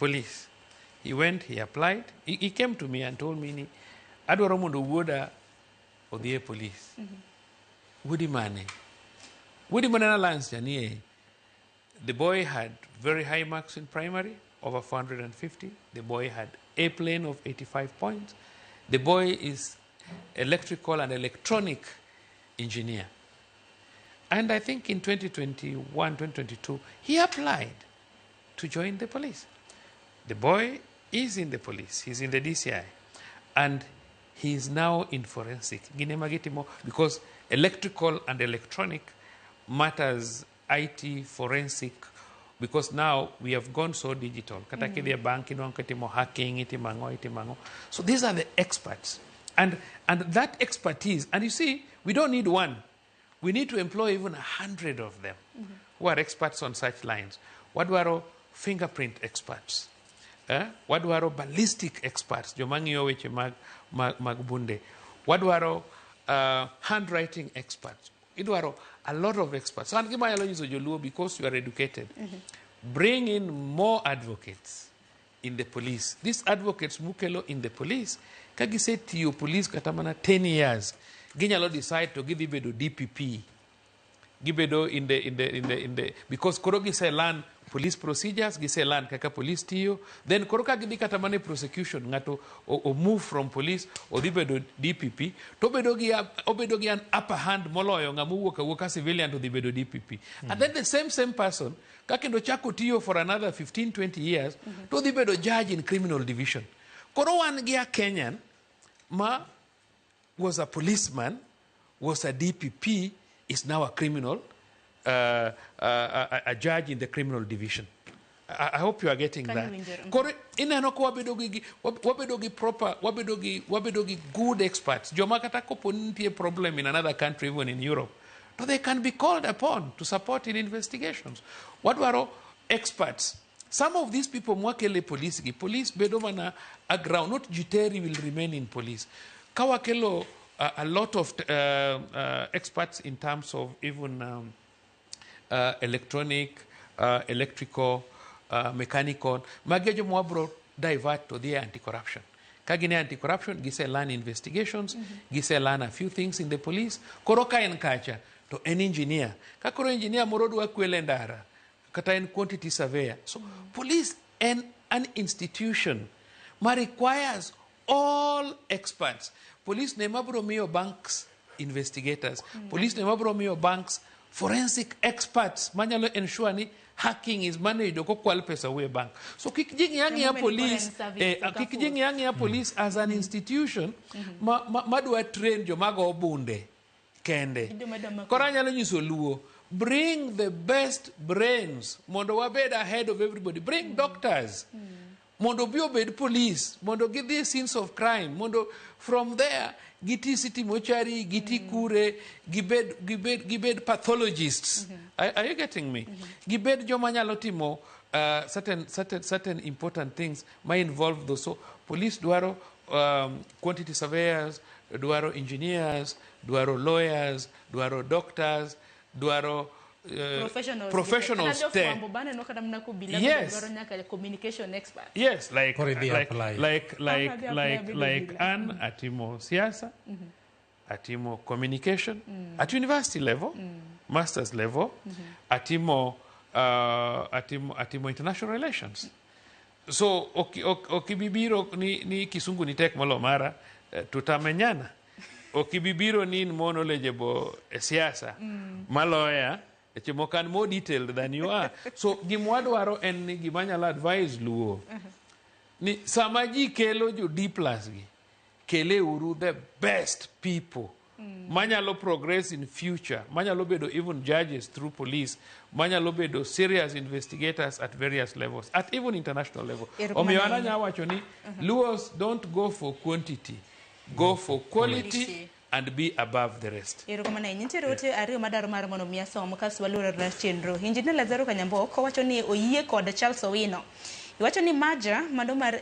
Police. He went, he applied. He came to me and told me ni adwaro mondo wuoda odhi e police. Wuodi mane? Wuodi mane na Lance cha ni e. The boy had very high marks in primary, over 450. The boy had A plane of 85 points. The boy is electrical and electronic engineer. And I think in 2021, 2022, he applied to join the police. The boy is in the police, he's in the DCI, and he is now in forensic. Gin ema gitimo, because electrical and electronic matters, IT, forensic, because now we have gone so digital. Kata kidhi e bank inwang'o kitimo hacking, itimo ang'o, itimo ang'o. So these are the experts. And that expertise, and you see, we don't need one. We need to employ even 100 of them who are experts on such lines. Wadwaro fingerprint experts. Eh? Wadwaro ballistic experts, joma ng'iyo weche mag bunde. Wadwaro handwriting experts. Idwaro a lot of experts. So an gima anyalo nyiso joluo, because you are educated, bring in more advocates in the police. These advocates mukelo in the police, ka gisetiyo police kata mana 10 years, ginyalo decide to gidhi bedo DPP. Gibedo in the, because koro gise learn police procedures, gise learn kaka police tiyo. Then koro ka gidhi kata mana e prosecution, ng'ato o move from police, odhi bedo DPP, to obedo gi an upper hand moloyo ng'ama owuok awuoka civilian to dhi bedo DPP. And then the same person, ka kendo chako tiyo for another 15, 20 years, to odhi bedo judge in criminal division. Koro wan gi a Kenyan ma was a policeman, was a DPP, is now a criminal, a judge in the criminal division. I hope you are getting Kanyo that. Winjoro. Koro ineno ka wabedo gi proper, wabedo gi good experts. Joma kata kopo ni nitie problem in another country, even in Europe, to they can be called upon to support in investigations. Wadwaro experts. Some of these people mwakele police gi, police bedo mana a ground, not Jiteri will remain in police. Ka wakelo a lot of experts in terms of even electronic, electrical, mechanical, magi e joma wabro divert to the anti-corruption. Ka gin e anti-corruption, gise learn investigations, gise learn a few things in the police. Koro ka en kacha, to en engineer. Ka koro engineer moro dwa kwele ndara, kata en quantity surveyor. So police en an institution ma requires all experts. Police ne mabro miyo banks investigators. Police ne mabro miyo banks forensic experts manyalo ensure ni hacking is managed, ok okwal pesa wuo e bank. So kik ji ng'i ang'iya Emomiyo police foreign service kik ji okafu. ng'i ang'iya police as an institution ma dwa train joma go bunde kende. Joma dwa mako- Koro anyalo nyiso luo, bring the best brains mondo wabed ahead of everybody. Bring doctors mondo obi obed police, mondo gidhi scenes of crime, mondo from there giti city mortuary, giti kure, gibed pathologists. Are you getting me? Gibed joma nyalo timo certain important things ma involve those. So police dwaro quantity surveyors, dwaro engineers, dwaro lawyers, dwaro doctors, dwaro professionals. Professionals Kata te. Jofwambo baneno kata mana kobila Yes. dwaro nyaka communication expert. Yes, like Koro idhi like apply. like Adhi apply like abedo like obila. An atimo siasa, atimo communication at university level, masters level, atimo international relations. So ok ibibiro ni kisungu ni tek molo mara, tutamenyana. Ok ibibiro ni in more knowledgeable e siasa maloya, seche moko an more detailed than you are. So gimwadwaro en ni gima anyalo advise luo ni sama ji kelo jo D plus gi, keleuru the best people manyalo progress in future, manyalo bedo even judges through police, manyalo bedo serious investigators at various levels, at even international level. Erokamano Omiyo an ahinya. anya wacho ni Luos, don't go for quantity, go for quality, Quality. And be above the rest. Erokamano ahinya. Nitiere ote ariyo madwaro mar mondo mi asom kasto waluoro na chenro. Injinia Lazaro Kanyambok owacho ni oyie kod Charles Owino. Iwacho ni maja mano mar